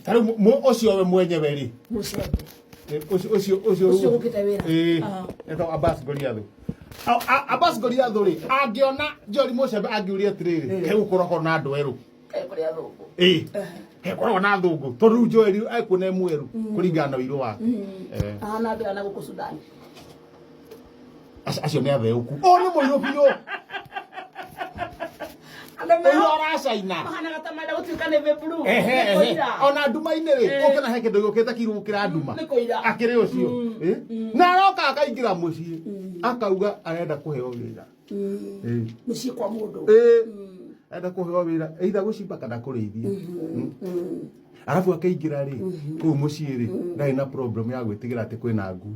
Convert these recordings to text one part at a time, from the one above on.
Ta rĩu ũcio we mwenyewe rĩ, Mũcembe. Ũcio ũcio ũcio Ũcio ũkĩte wĩra. Ĩĩ. Ah. Etagwo Abbas Goliathu. Abbas Goliathu rĩ, angĩona Njori Mũcembe angiũria atĩrĩrĩ, kegũkoragwo na andũ erũ. Kaĩ kũrĩ athũngũ. Ĩĩ. Kekoragwo na thũngũ. Tondũ rĩu Joel ekuona e mwerũ kũringana na ũirũ wake. Ahana andũ aya na gũkũ Sudan. Acio nĩ atheũku. Ũyũ nĩ mũirũ biũ. Andũ Ũyũ meho aracaina. mahanaga ta marenda gũtuĩka nĩ blue. Ehe, Nĩ ehe. kũira. Ona nduma-inĩ rĩ, ũkĩona he kĩndũ gĩũkĩte kĩirũ gũkĩra nduma. Nĩ kũira. Akĩrĩ ũcio. Na aroka akaingĩra mũciĩ. Akauga arenda kũheo wĩra. Mũciĩ kwa mũndũ. Arenda kũheo wĩra either gũcimba kana kũrĩithia. Arabu akaingĩra rĩ, kũu mũciĩ rĩ, ndarĩ na problem ya gwĩtigĩra atĩ kwĩna ngui.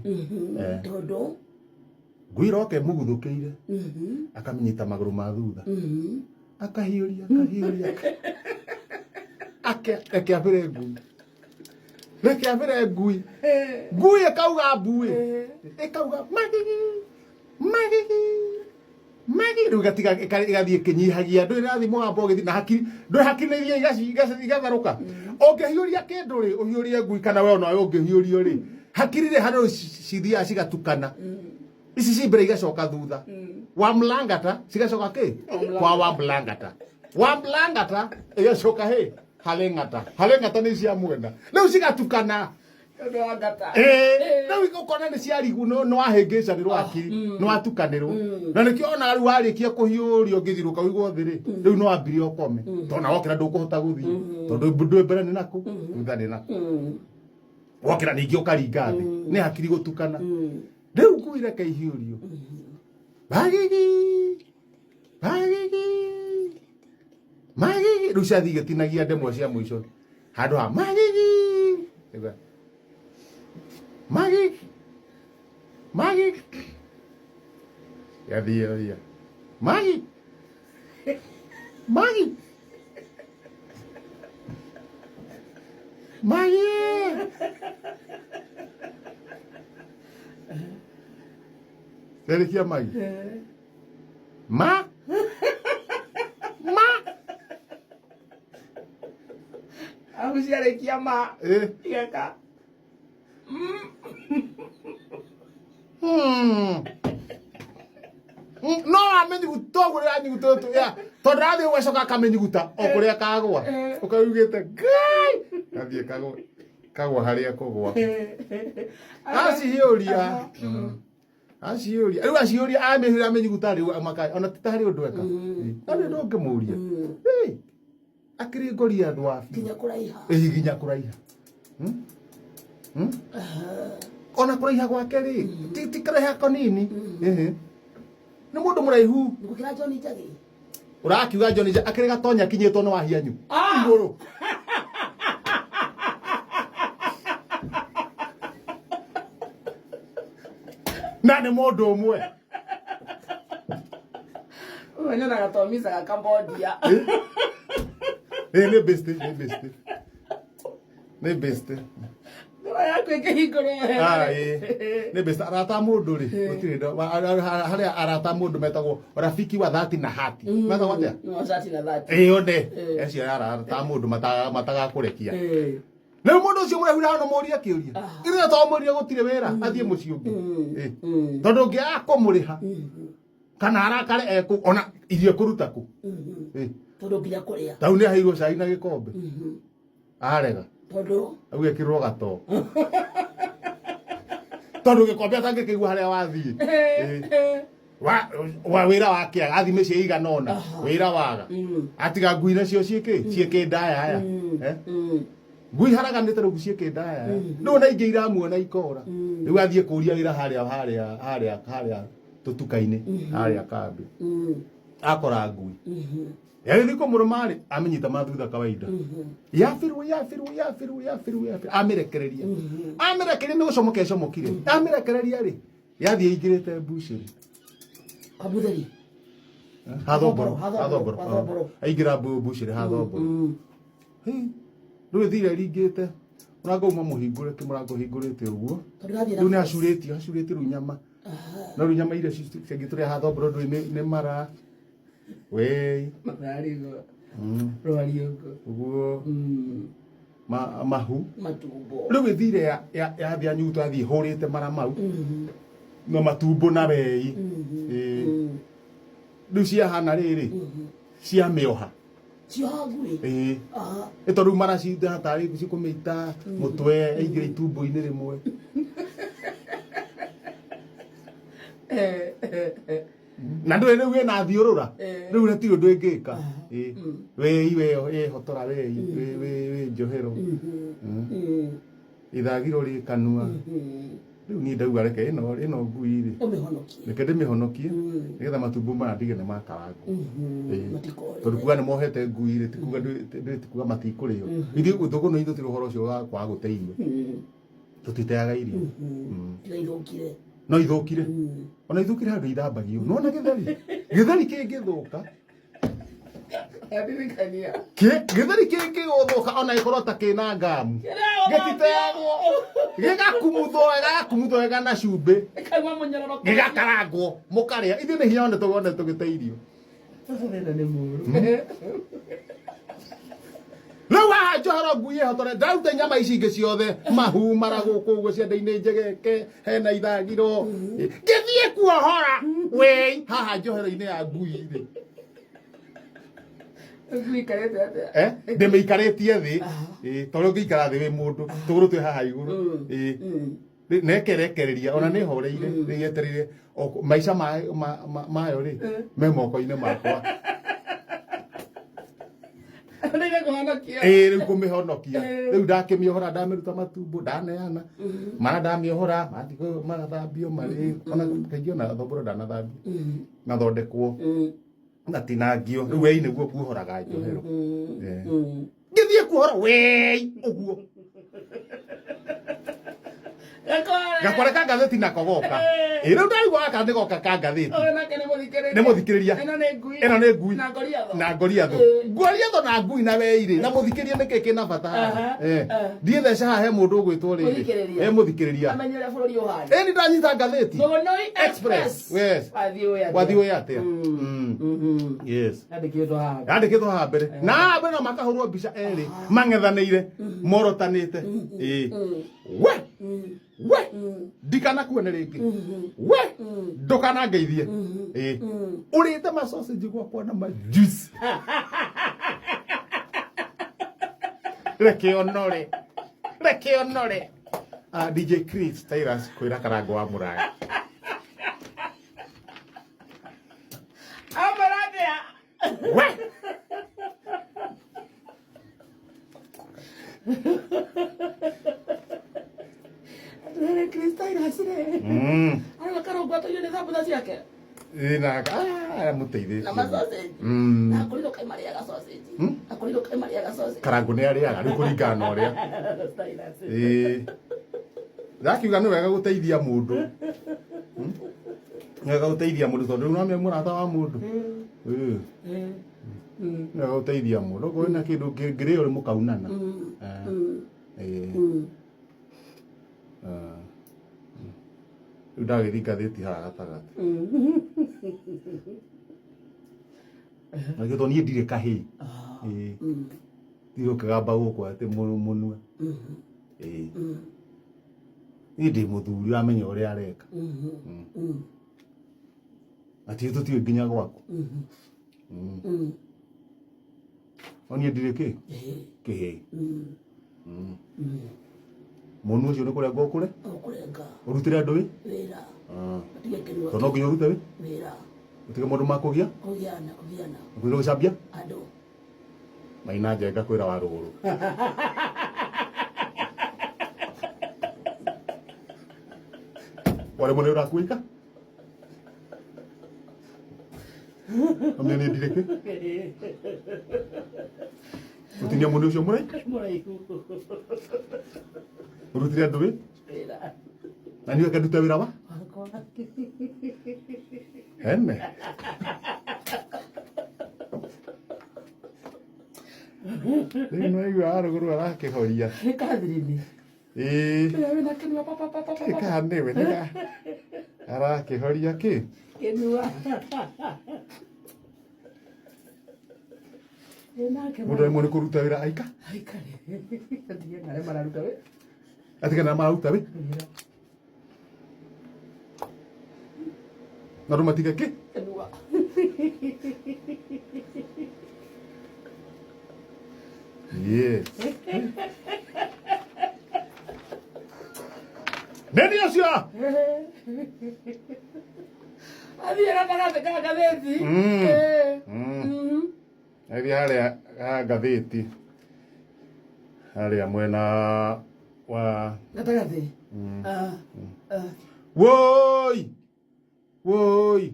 Tondũ Ngui ĩroka ĩmũguthũkĩire, akamĩnyita magũrũ ma thutha, akahiũria akahiũria, ake reke ambĩre ngui, reke ambĩre ngui, ngui ĩkauga mbuĩ, ĩkauga magigi magigi magigi, rĩu ĩgatiga ĩgathiĩ ĩkĩnyihagia, ndũĩ ĩrathiĩ mũgambo ũgĩthiĩ na hakiri, ndũĩ hakiri nĩ ithiĩ igatharũka. Ũngĩhiũria kĩndũ rĩ, ũhiũrie ngui kana we onawe ũngĩhiũrio rĩ, hakiri rĩ handũ cithiaga cigatukana, ici ci mbere igacoka thutha, wa mlangata cigacoka kĩ kwa wa mlangata, wa mlangata igacoka hĩ harĩ ng'ata, harĩ ng'ata nĩ cia mwena, rĩu cigatukana. Ũndũ wa ngata. Rĩu ũkona nĩ ciarigwo, nĩ wahĩngĩcanĩrwo hakiri, nĩ watukanĩrwo, na nĩkĩo onaga rĩu warĩkia kũhiũrio ũngĩthirũka ũigwo thĩ rĩ, rĩu no wambirie ũkome, tondũ na wokĩra ndũkũhota gũthiĩ, tondũ ndwĩ mbere nĩ nakũ, thutha nĩ nakũ, wokĩra ningĩ ũkaringa thĩ, nĩ hakiri gũtukana. Rĩu ngui reke ihiũrio, magigi magigi magigi, rĩu ciathiĩ igĩtinagia ndemwa cia mũico handũ ha magigi. Ĩgwa, magigi magigi, yathiĩ yathiĩ magi magi magi, Yarĩkia magi ma ma. Arabu ciarĩkia ma igeka. No amenyuguta ũguo rĩranyuguta ũtũ ya tondũ rathiĩ ũgacoka akamĩnyuguta o kũrĩa kagwa, ũkaugĩte ngai gathiĩ kagwa kagwa harĩa kũgwa, acihiũria aciũria rĩu, aciũria amĩhũra amĩnyuguta rĩu amaka ona ti ta harĩ ũndũ eka na nĩ ndũngĩmũria. Hey, akĩrĩ Goliath wa biũ. Nginya kũraiha. Ĩĩ, nginya kũraiha. Ona kũraiha gwake rĩ, ti kũraiha kanini. Ĩhĩ. Nĩ mũndũ mũraihu. Gũkĩra John Njagi. Ũrakiuga John Njagi akĩrĩ gatonya kinyĩtwo nĩ wahianyu Ah! igũrũ. Na nĩ mũndũ ũmwe. Ũyũ nyonaga tomicaga Cambodia. Ĩĩ, nĩ best, nĩ best, nĩ best. Ngoro yaku ĩkĩhingũrwo wega. Ah, ĩĩ. Nĩ best arata a mũndũ rĩ, gũtirĩ harĩa arata a mũndũ metagwo rafiki wa dhati na hati, metagwo atĩa? No dhati na dhati. Ĩĩ, one acio arata a mũndũ matagakũrekia. Rĩu mũndũ ũcio mũraihu hano mũrie kĩũria, ithuĩ to mũrie gũtirĩ wĩra, athiĩ mũciĩ ũngĩ. Tondũ ũngĩaga kũmũrĩha kana arakare ekũ ona irio kũruta kũ. Tondũ nginya kũrĩa. Tau nĩ aheirwo cai na gĩkombe arega. Tondũ au ekĩrwo gatoo, tondũ gĩkombe atangĩkĩigua harĩa wathiĩ. Wa wĩra wake athiĩ mĩciĩ igana ũna, wĩra waga, atiga ngui nacio ciĩkĩ ciĩkĩ ndaya aya. Eh? Ngui haraganĩte rĩu ciĩkĩ ndaya aya, rĩu ona ingĩ iramuona ikora. Rĩu athiĩ kũria wĩra harĩa harĩa harĩa harĩa tũtuka-inĩ harĩa kambĩ, akora ngui yagĩthiĩ kũmũrũma rĩ, amĩnyita ma thutha kawaida, yabirwo yabirwo yabirwo yabirwo yabirwo, amĩrekereria amĩrekereria, nĩ gũcomoka ĩcomokire, amĩrekereria rĩ, yathiĩ ĩingĩrĩte mbucĩrĩ. Kabutheri. Hathomboro. Hathomboro, hathomboro. Hathomboro. Aingĩra mbucĩrĩ hathomboro. Rĩu ĩthire ĩringĩte mũrango, uma mũhingũre, kĩmũrango hingũrĩte ũguo. Tondũ gathiĩ na Rĩu nĩ acurĩtio acurĩtie rĩu nyama, no rĩu nyama iria cingĩ tũrĩa hathomboro ndũĩ nĩ mara wei. Mararigwo. Rwariũngũ. Ũguo. Mahu. Matumbo. Rĩu ĩthire yathia nyuguto yathiĩ hũrĩte mara mau na matumbo na wei. Ĩĩ. Rĩu ciahana rĩrĩ ciamĩoha. Cioha ngui. Ĩĩ. Aha. Ĩ tondũ rĩu mara citarĩ cikũmĩita mũtwe aingĩre itumbo-inĩ rĩmwe. Na ndũĩ rĩu ĩna thiũrũra. Rĩu hatirĩ ũndũ ĩngĩka. Ĩĩ. Wei weyo ĩhotora wei wĩ njohero. Ithagiro rĩ kanua. Rĩu niĩ ndauga reke ĩno ngui rĩ. Ũmĩhonokie. Reke ndĩmĩhonokie nĩgetha matumbo maya ndige nĩ makarangwo. Ĩĩ. Matikore. Tondũ kuga nĩ mohete ngui rĩ tikuga ndũĩ tikuga matikũrĩo. Ithuĩ thũgũnũ itũ tũtirĩ ũhoro ũcio wa kwaga gũte irio. Tũtiteaga irio. Tiga ithũkire. No ithũkire. Ona ithũkire handũ ithambagio. Nĩwona gĩtheri? Gĩtheri kĩngĩthũka. Ndirikania. Gĩtheri kĩngĩgũthũka ona gĩkorwo ta kĩna ngamu. Gĩtiteagwo. Gĩgakumuthwo wega, gĩgakumuthwo wega na cumbĩ. Ĩkaigua mũnyororo. Gĩgakarangwo mũkarĩa. Ithuĩ nĩ hinya one tũgone tũgĩte irio. Thĩna nĩ mũũru. Rĩu haha njohero ngui ĩhotore ndaruta nyama ici ingĩ ciothe mahu mara gũkũ ũguo cianda-inĩ njegeke hena ithagiro ngĩthiĩ kuohora wei haha njohero-inĩ ya ngui rĩ. Ngui ikarĩte atĩa? Ndĩmĩikarĩtie thĩ. Ĩĩ, tondũ ũngĩikara thĩ wĩ mũndũ tũgũrũ twĩ haha igũrũ. Ĩĩ. Na ĩkerekereria ona nĩ horeire rĩu yetereire maica mayo rĩ me moko-inĩ makwa. Nĩ kũhonokia. Ĩĩ, rĩu kũmĩhonokia. Rĩu ndakĩmĩohora ndamĩruta matumbo ndaneana. Mara ndamĩohora matigũ magathambio marĩ ona kaingĩ ona thobora ndanathambio. Mathondekwo. Matinangio. Rĩu wei nĩguo nguohoraga njohero. Ngĩthiĩ kuohora wei ũguo. Gakware ka ngathĩti nako goka. Ĩ rĩu ndarigwo gaka nĩ goka ka ngathĩti. Nĩ Nĩ mũthikĩrĩria. Ĩno nĩ ngui. Ĩno nĩ ngui. Na ngoriatho. Na ngoriatho. Ngoriatho na ngui na wei rĩ. Na mũthikĩrĩria nĩkĩ kĩna bata haha. Thiĩ theca haha he mũndũ ũgwĩtwo rĩrĩ. Mũthikĩrĩria. He mũthikĩrĩria. Amenye ũrĩa bũrũri ũhana. Ĩ nĩ ndanyita ngathĩti. Mũgũnũi Express. Yes. Wathiĩ ũĩ atĩa? Wathiĩ ũĩ atĩa? Yes. Yandĩkĩtwo haha. Yandĩkĩtwo haha mbere. Na haha mbere no makahũrwo mbica erĩ mang'ethanĩire morotanĩte. Ĩĩ. We. We. Ndikanakuone rĩngĩ. We. Ndũkanangeithie. Ĩĩ. Ũrĩte ma sausage gwakwa na ma juice. Reke onore. Reke onore. DJ Chris Tyrus kwĩra Karango wa Mũraya. Amarathia. We. Atĩrĩrĩ Chris Tyrus rĩ. Arauga Karongo atũire nĩ thambutha ciake. Ĩĩ na mũteithĩtie. Na ma sausage. Na akorirwo kaĩ marĩaga sausage. Akorirwo kaĩ marĩaga sausage. Karango nĩ arĩaga rĩu kũringana na ũrĩa. Tyrus. Ĩĩ. Ndakiuga nĩ wega gũteithia mũndũ. Nĩ wega gũteithia mũndũ tondũ rĩu no mũrata wa mũndũ. Ĩĩ. Nĩ wega gũteithia mũndũ. Okorwo wĩna kĩndũ ngĩrĩo rĩ mũkaunana. Ĩĩ. Rĩu ndagĩthiĩ ngathĩti haha gatagatĩ. Na gĩtho niĩ ndirĩ kahĩĩ. Ĩĩ. Ndirĩ ũkĩgamba gũkũ atĩ mũnua. Ĩĩ. Niĩ ndĩ mũthuri ũramenya ũrĩa areka. Na ti tũtiũĩ nginya gwaku. No niĩ ndirĩ kĩ? Kĩhĩĩ. Mũnu ũcio nĩ kũrenga ũkũre? Ũkũrenga. Ũrutĩre andũ wĩ? Wĩra. Ũtige kĩnua. Tondũ no nginya ũrute wĩ? Wĩra. Ũtige maũndũ ma kũgia? Kũgiana, kũgiana. Ũkwĩrwo gũcambia? Andũ. Maina njenga kwĩra wa rũgũrũ. Waremwo nĩ ũrakuĩka? Amenya nĩ ndirĩ kĩ? Ũtinia mũndũ ũcio mũraihu? Mũraihu. Ũrutire andũ wĩ? Wĩra. Na niĩ reke ndute wĩra wa? Wakwa. Hene. Rĩu nĩ waigua warũgũrũ arakĩhoria. Nĩ Catherine. Ĩĩ. Ũrĩa wĩna kĩnua pa pa pa pa pa. Kĩ kana nĩwe nĩ arakĩhoria kĩ? Kĩnua. Ĩ nake Mũndũ aremwo nĩ kũruta wĩra aika. Aikare. Atige na arĩa mararuta wĩra. Atige na mararuta wĩ. Wĩra. Na andũ matige kĩ? Kanua. Yes. Nĩ ũcio. Athiĩ gatagatĩ ka ngathĩti. Eh. Agĩthiĩ harĩa ha ngathĩti harĩa mwena wa Gatagatĩ. Ah, ah. woi woi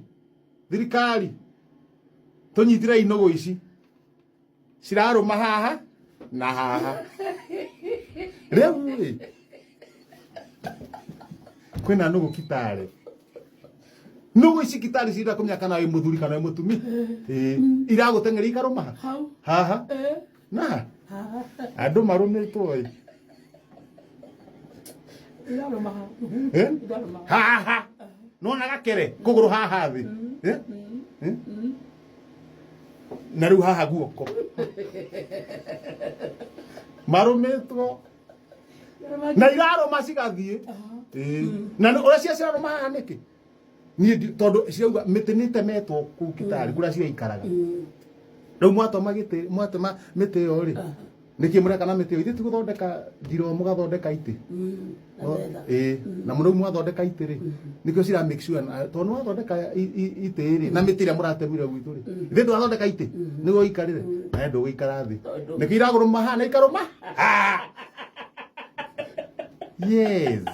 thirikari tũnyitire inũgũ ici cirarũma haha na haha rĩu rĩ kwĩna nũgũ kitare nũgũ ici kitare cirenda kũmenya kana wĩ mũthuri kana wĩ mũtumia. Ĩĩ, iragũteng'eria ikarũma ha? Hau. Haha Eh. na Haha. Andũ marũmĩtwo ĩ. Irarũma hau. Eh? Irarũma hau. Haha nona gakere kũgũrũ haha thĩ. Eh? Eh? Na rĩu haha guoko marũmĩtwo Irarũma. Na irarũma cigathiĩ. Ĩĩ. Na ũrĩa cia cirarũma haha nĩkĩ niĩ tondũ cirauga mĩtĩ nĩ ĩtemetwo kũu kĩtarĩ kũrĩa ciraikaraga. Rĩu mwatema gĩtĩ, mwatema mĩtĩ ĩyo rĩ, nĩkĩ mũreka na mĩtĩ ĩyo? Ithuĩ tigũthondeka njiro, mũgathondeka itĩ. Na metha. Ĩĩ, na mũrĩu mwathondeka itĩ rĩ, nĩkĩo cira make sure tondũ nĩ wathondeka itĩ rĩ, na mĩtĩ ĩrĩa mũratemire gwitũ rĩ, ithuĩ ndwathondeka itĩ nĩguo ũikarĩre nawe ndũgũikara thĩ. Tondũ- Nĩkĩo iragũrũma haha na ikarũma haha. Yes.